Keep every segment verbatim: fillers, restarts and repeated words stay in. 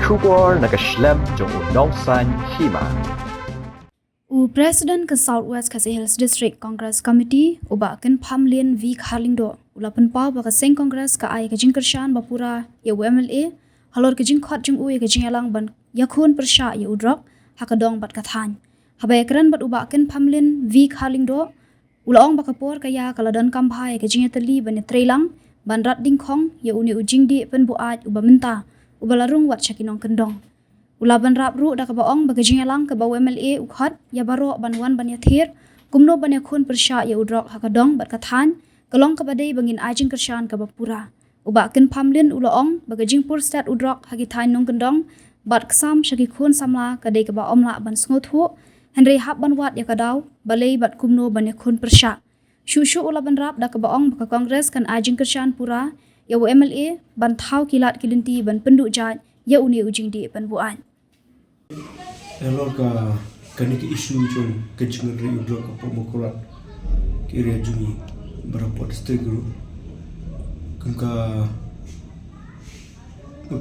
Khubor na ka shlem jong u Nongsaiñ Hima. U President ka South West Khasi Hills District Congress Committee, u Bah Kynphamlien V Kharlyngdoh, u la pynpaw ba ka seng Congress ka ai ka jingkyrshan ba pura ïa u M L A halor ka jingkhot jong u ïa ka jingïalang ban ïakhun pyrshah ïa u drok ha ka dong bad ka thaiñ. Haba ïakren bad u Bah Kynphamlien V Kharlyngdoh, u la ong ba ka por ka ïa ka la donkam bha ïa ka jingïatylli ban ïatreilang ban rat dyngkhong ïa une u jingdih pynbuaid uba mynta, uba la rung wat sha ki nongkyndong. U la bynrap ruh da kaba ong ba ka jingïalang kaba u M L A u khot ïa baroh ban wan ban ïathir kumno ban ïakhun pyrshah ïa u drok ha ka dong bad ka thaiñ, ka long kaba dei ba ngin ai jingkyrshan kaba pura. U Bah Kynphamlien u la ong ba ka jingpur stet u drok ha ki thaiñ nongkyndong bad ksam sha ki khun samla ka dei kaba ym lah ban sngewthuh, hynrei hap ban wad ïa ka daw balei bad kumno ban ïakhun pyrshah. Shuh shuh u la bynrap da kaba ong ba ka Congress kan ai jingkyrshan pura ïa u M L A ban thaw ki lad ki lynti ban pynduh jait ïa une u jingdih pynbuaid. Halor ka, kane ka issue jong ka jingïadei u drok hapoh Mawkyrwat, ka area jong ngi, bad hapoh district ruh, kum ka,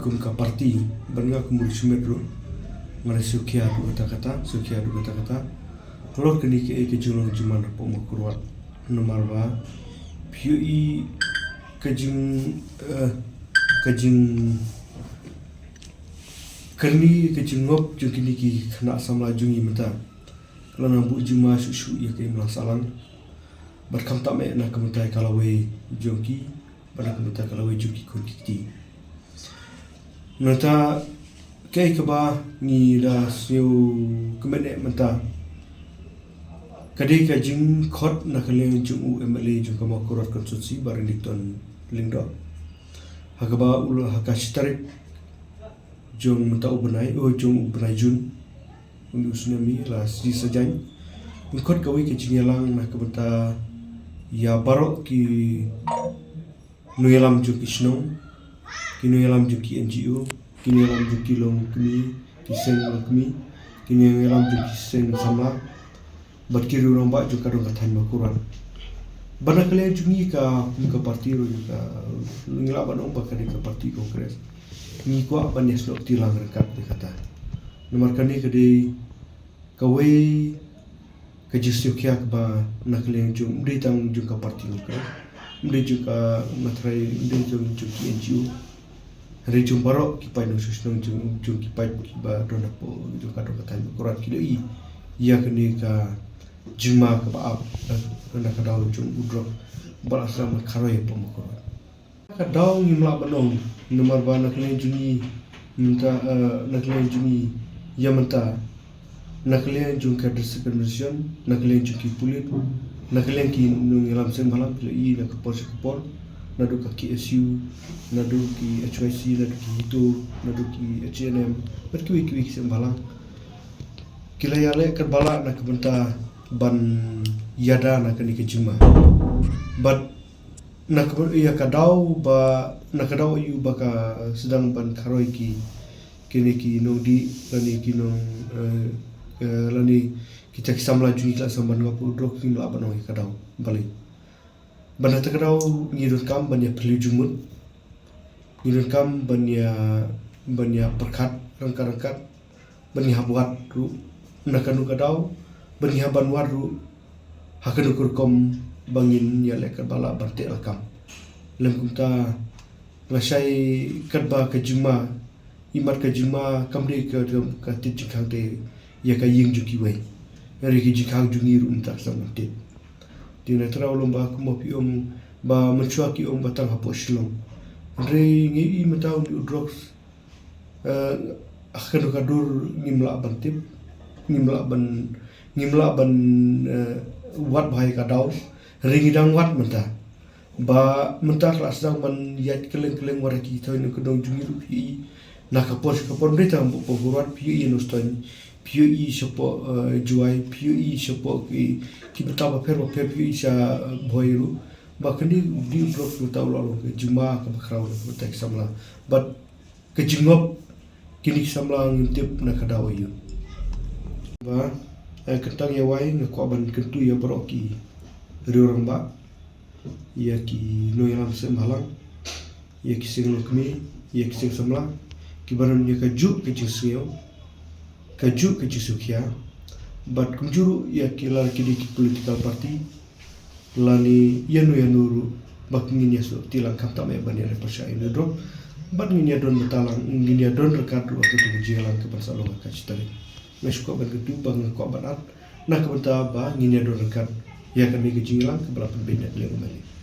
kum ka party, bad nga kum u shimet ruh, nga la sngewkhia haduh katta katta, sngewkhia haduh katta katta halor kane ka, ka jinglong jingman hapoh Mawkyrwat. Namar ba phi ïohi ka jing, eh, ka jing kane ka jingngop jong kine ki khynnah samla jong ngi mynta ka la nang buh jingma shuh shuh ïa ka imlang sahlang. Bad khamtam eh na ka bynta ka lawei jong ki, bad na ka bynta ka lawei jong ki khun ki kti. Nangta kaei kaba ngi la sngewkmen eh mynta ka dei ka jingkhot na ka liang jong u M L A jong ka Mawkyrwat constituency, Bah Reddington Lyngdoh, ha kaba u la, ha ka shi tarik jong mynta u bnai, oh, jong u bnai June, une u snem hi, la shi Saitjaiñ, un khot kawei ka jingïalang na ka bynta ïa baroh ki nongïalam jong ki shnong, ki nongïalam jong ki N G O, ki nongïalam jong ki longkmie, ki seng longkmie, ki nongïalam jong ki seng samla, bad ki riew rangbah jong ka dong ka thaiñ Mawkyrwat. Bad na ka liang jong ngi ka, kum ka party ruh, ka, ngi lah ban ong ba ka dei ka party Congress, ngi kwah ban ïasnoh kti lang ryngkat ïa kata. Namar kane ka dei kawei ka jingsngewkhia kaba na ka liang jong, ym dei tang jong ka party Congress, ym dei jong ka, nga tharai ym dei jong, jong ki N G O, hynrei jong baroh ki paid nongshong shnong, jong, jong ki paid kiba don hapoh jong ka dong ka thaiñ Mawkyrwat ki la ïohi ïa kane ka jingma kaba ap, eh, na ka daw jong u drok ba la sdang ban kharoi hapoh Mawkyrwat. Ka daw ngim lah ban ong, namar ba na ka liang jong ngi mynta, eh, na ka liang jong ngi ïa mynta, na ka liang jong ka district administration, na ka liang jong ki pulit, na ka liang ki nongïalam seng bhalang, ki la ïohi na ka por sha ka por, naduh ka K S U, naduh ki H Y C, naduh ki HITO, naduh ki H A N M, bad kiwei kiwei ki seng bhalang, ki la ïaleh katba lah na ka bynta ban ïada na kane ka jingma. Bad na ka, ïa ka daw ba, na ka daw aïu ba ka sdang ban kharoi ki, kine ki nongdih, lane ki nong, eh, eh, lane kita ki samla jong ngi ki la sdang ban ngop u drok, ngim lah ban ong ïa ka daw balei. Bad na kata ka daw ngi donkam ban ïa phylliew jingmut, ngi donkam ban ïa, ban ïa pyrkhat ryngkat ryngkat, ban ïa hap wad ruh na kano ka daw, ban ïa hap ban wad ruh ha kano ka rukom ba ngin ïaleh katba lah ban teh lakam. Lym kumta, lashai katba ka jingma, imat ka jingma kam dei ka, ka, ka tip jingkhang te ïa ka ïing jong kiwei, hynrei ka jingkhang jong ngi ruh mynta ka sdang ban tip. Te na ka daw lem ba kumba phi ong ba mynshuwa ki ong ba tang hapoh Shillong, hynrei ngi ïohi mynta une u drugs, eh, ha kano ka dur ngim lah ban tip, ngim lah ban, ngim lah ban, eh, wad bha ïa ka daw, hynrei ngi dang wad mynta. Ba mynta ka la sdang ban ïaid kylleng kylleng wat ha ki thaiñ nongkyndong jong ngi ruh phi ïohi na ka por sha ka por, ym dei tang hapoh Mawkyrwat, phi ïohi Nongstoiñ, phi ïohi shapoh, eh, Jowai, phi ïohi shapoh ki, ki bynta bapher bapher, phi ïohi sha, eh, Bhoi ruh. Ba kane u dei u drok mynta u la long ka jingma kaba khraw na ka bynta ki samla. Bad ka jingngop kine ki samla ngim tip na ka daw aïu. Ba, eh, kyntang ïa wai nga kwah ban kyntu ïa baroh ki riew rangbah, ïa ki nongïalam seng bhalang, ïa ki seng longkmie, ïa ki seng samla, kiba don ïa kajuh ka jingsngew, kajuh ka jingsngewkhia, bad kumjuh ruh ïa ki lada ki dei ki political party lane ïano ïano ruh, ba ngin ïa sngewthuh lang khamtam eh ban ïa pyrshah ïa u drone. Bad ngin ïa don bynta lang, ngin ïa don ryngkat ruh ha katu ka jingïalang kaban sa long ha ka shi tarik. Nga sngewkwah ban kyntu ba nga kwah ban ap na ka bynta ba ngin ïa don ryngkat ïa kane ka jingïalang kaba la pynbeit na ka liang u M L A.